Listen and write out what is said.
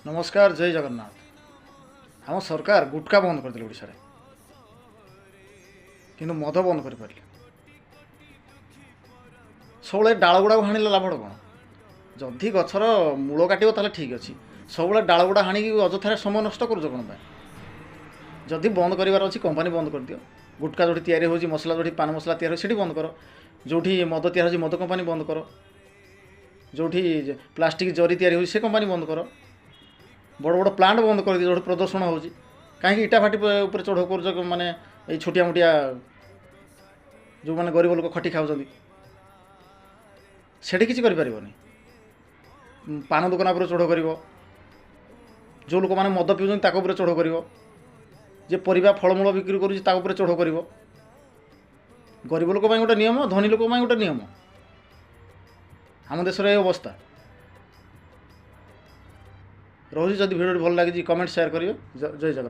ନମସ୍କାର, ଜୟ ଜଗନ୍ନାଥ। ଆମ ସରକାର ଗୁଟକା ବନ୍ଦ କରିଦେଲେ ଓଡ଼ିଶାରେ, କିନ୍ତୁ ମଦ ବନ୍ଦ କରିପାରିଲେ। ସବୁବେଳେ ଡାଳ ଗୁଡ଼ାକୁ ହାଣିଲେ ଲାଭଟା କ'ଣ? ଯଦି ଗଛର ମୂଳ କାଟିବ ତାହେଲେ ଠିକ୍ ଅଛି। ସବୁବେଳେ ଡାଳ ଗୁଡ଼ା ହାଣିକି ଅଯଥାରେ ସମୟ ନଷ୍ଟ କରୁଛ କ'ଣ ପାଇଁ? ଯଦି ବନ୍ଦ କରିବାର ଅଛି, କମ୍ପାନୀ ବନ୍ଦ କରିଦିଅ। ଗୁଟକା ଯେଉଁଠି ତିଆରି ହେଉଛି, ମସଲା ଯେଉଁଠି ପାନ ମସଲା ତିଆରି ହେଉଛି, ସେଠି ବନ୍ଦ କର। ଯେଉଁଠି ମଦ ତିଆରି ହେଉଛି, ମଦ କମ୍ପାନୀ ବନ୍ଦ କର। ଯେଉଁଠି ପ୍ଲାଷ୍ଟିକ୍ ଜରି ତିଆରି ହେଉଛି, ସେ କମ୍ପାନୀ ବନ୍ଦ କର। ବଡ଼ ବଡ଼ ପ୍ଲାଣ୍ଟ ବନ୍ଦ କରିଦିଅ ଯେଉଁଠି ପ୍ରଦୂଷଣ ହେଉଛି। କାହିଁକି ଇଟା ଭାଟି ଉପରେ ଚଢ଼ଉ କରୁଛ? ମାନେ ଏଇ ଛୋଟିଆ ମୋଟିଆ ଯେଉଁମାନେ ଗରିବ ଲୋକ ଖଟି ଖାଉଛନ୍ତି, ସେଠି କିଛି କରିପାରିବନି। ପାନ ଦୋକାନ ଉପରେ ଚଢ଼ଉ କରିବ, ଯେଉଁ ଲୋକମାନେ ମଦ ପିଉଛନ୍ତି ତାଙ୍କ ଉପରେ ଚଢ଼ଉ କରିବ, ଯେ ପରିବା ଫଳମୂଳ ବିକ୍ରି କରୁଛି ତା ଉପରେ ଚଢ଼ଉ କରିବ। ଗରିବ ଲୋକ ପାଇଁ ଗୋଟେ ନିୟମ, ଧନୀ ଲୋକ ପାଇଁ ଗୋଟେ ନିୟମ। ଆମ ଦେଶରେ ଏ ଅବସ୍ଥା ରହୁଛି। ଯଦି ଭିଡ଼ିଓଟି ଭଲ ଲାଗିଛି, କମେଣ୍ଟ, ସେୟାର କରିବେ। ଜୟ ଜଗନ୍ନାଥ।